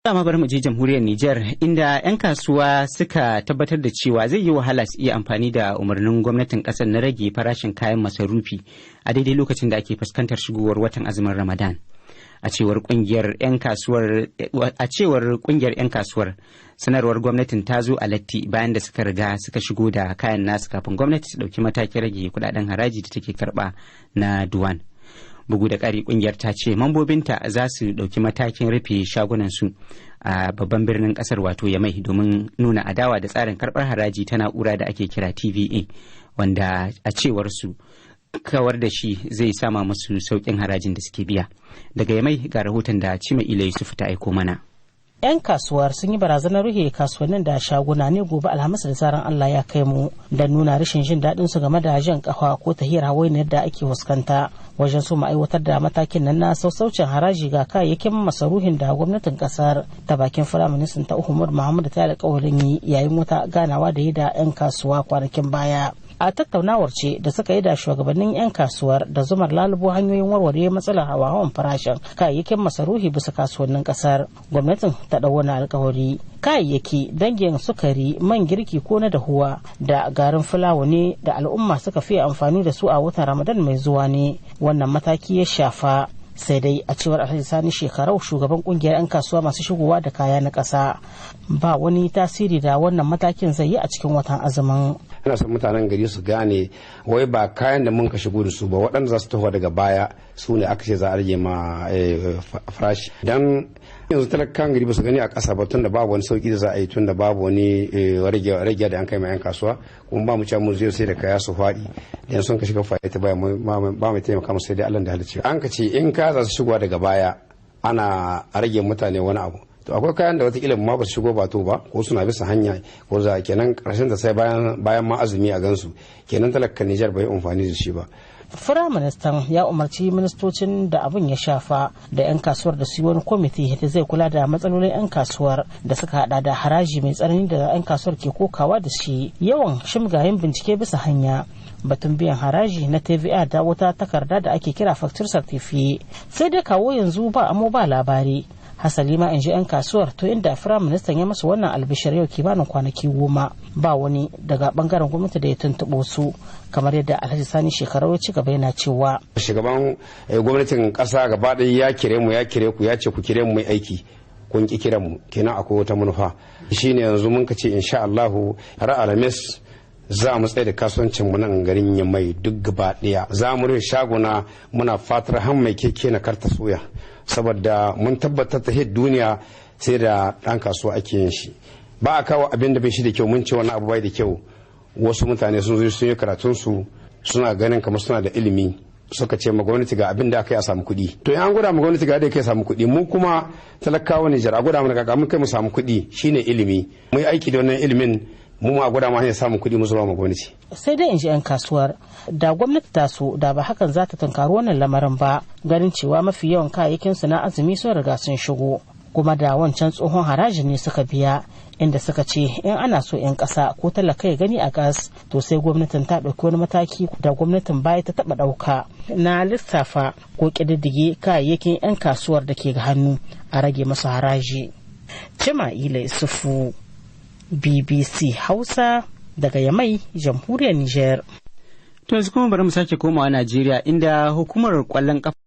Dama bari mu je jamhuriyar Nijar, inda 'yan kasuwa suka tabbatar da cewa zai yi wahala su iya amfani da umarnin gwamnatin kasar na rage farashin kayan masarufi a daidai lokacin da ake fuskantar shigowar watan azumin Ramadan. A cewar kungiyar 'yan kasuwar, sanarwar gwamnatin ta zo a latti bayan da suka riga suka shigo da kayan nasu kafin gwamnati ta dauki matakin rage kudaden haraji da take karba na duwan. Bugu da ƙari, kungiyar ta ce mambobinta za su ɗauki matakin rufe shagunansu a babban birnin ƙasar, wato Yamai, domin nuna adawa da tsarin karɓar haraji ta na'ura da ake kira TVA, wanda a cewar su kawar da shi zai sama musu sauƙin harajin da suke biya. Daga Yamai ga rahoton da Cima Ila Yusuf ta aiko mana. 'Yan kasuwar sun yi barazanar rufe kasuwannin da shaguna ne gobe Alhamis da zaran Allah ya kai mu, da nuna rashin jin daɗin su game da jan kafa ko tahiyar hawainiyar da ake fuskanta wajen su aiwatar da matakin nan na sassaucin haraji ga kayayyakin masaruhin da gwamnatin kasar ta bakin Firaministan ta Uhumar Muhammadu ta alƙawarin yi yayin wata ganawa da yi da 'yan kasuwa kwanakin baya. A tattaunawar ce da suka yi da shugabannin 'yan kasuwar da zumar lalubo hanyoyin warware matsalar hawa-hawan farashin kayayyakin masarufi bisa kasuwannin kasar, gwamnatin ta ɗau wani alkawari. Kayayyaki dangin sukari, man girki ko na dahuwa da garin fulawa ne da al'umma suka fiye amfani da su a watan Ramadan mai zuwa ne wannan mataki ya shafa. Sai dai a cewar Alhaji Sani Shekarau, shugaban kungiyar 'yan kasuwa masu shigowa da kaya na ƙasa, ba wani tasiri da wannan matakin zai yi a cikin watan azumin. Ina son mutanen gari su gane, wai ba kayan da mun ka shigo da su ba, waɗanda za su taho daga baya su ne aka ce za a rage ma farashi. Dan yanzu talakan gari ba su gani a ƙasa ba, tunda babu wani sauki da za a yi, tunda babu wani rage da an kai ma 'yan kasuwa. Kuma ba mu ci mu zai sai da kaya su faɗi da sun ka shiga faɗi ta baya, ba mu taimaka musu, sai dai Allah da halicci. An ka ce in kaya za su shigowa daga baya ana rage mutane wani abu, to akwai kayan da watakila ma ba su shigo ba, to ba ko suna bisa hanya ko za kenan karshen da sai bayan ma azumi a gansu. Kenan talakan Nijar bai amfani da shi ba. Firaministan ya umarci ministocin da abin ya shafa da 'yan kasuwar da su yi wani kwamiti da zai kula da matsalolin 'yan kasuwar da suka hada da haraji mai tsanani da 'yan kasuwar ke kokawa da shi, yawan shimgayen bincike bisa hanya, batun biyan haraji na TVA da wata takarda da ake kira facture certificate. Sai dai kawo yanzu ba amo ba labari. Hasali ma, in ji 'yan kasuwar, to inda Firaministan ya masa wannan albishir yau kimanin kwanaki 10, ba wani daga bangaren gwamnati da ya tuntuɓo su, kamar yadda Alhaji Sani Shekarau ya ci gaba yana cewa. Shugaban gwamnatin kasa gaba ɗaya ya kire mu, ya kire ku, ya ce ku kire mu mai aiki, kun ki kiran mu. Kenan akwai wata manufa. Shine yanzu mun ka ce insha Allahu har Alhamis za mu tsaye da kasuwancin mu nan garin Yamai duk gaba ɗaya. Za mu rufe shaguna. Muna fatar han mai keke na karta soya, saboda mun tabbatar ta duniya sai da ɗan kasuwa ake yin shi. Ba a kawo abin da bai shi da kyau. Mun ce wani abu bai da kyau, wasu mutane sun zo sun yi karatun su, suna ganin kamar suna da ilimi, suka ce ma gwamnati ga abin da aka yi a samu kuɗi. To in an gwada ma gwamnati ga da kai samu kuɗi, mu kuma talakawa Nijar a gwada mana kaka mun kai mu samu kuɗi, shine ilimi. Mu yi aiki da wannan ilimin, mu ma gwada ma hanyar samun kuɗi mu zuba ma gwamnati. Sai dai in ji 'yan kasuwar, da gwamnati ta so da ba hakan za ta tunkari wannan lamarin ba, ganin cewa mafi yawan kayayyakin su na azumi sun riga sun shigo, kuma da wancan tsohon harajin ne suka biya, inda suka ce in ana so 'yan ƙasa ko talaka ya gani a gas, to sai gwamnatin ta ɗauki wani mataki da gwamnatin baya ta taɓa ɗauka na lissafa ko ƙididdige kayayyakin 'yan kasuwar da ke ga hannu a rage masu haraji. Cima'ila Isufu, BBC Hausa, daga Yamai, Jamhuriyar Niger. To yanzu kuma bari mu sake komawa Najeriya, inda hukumar kwallon kafa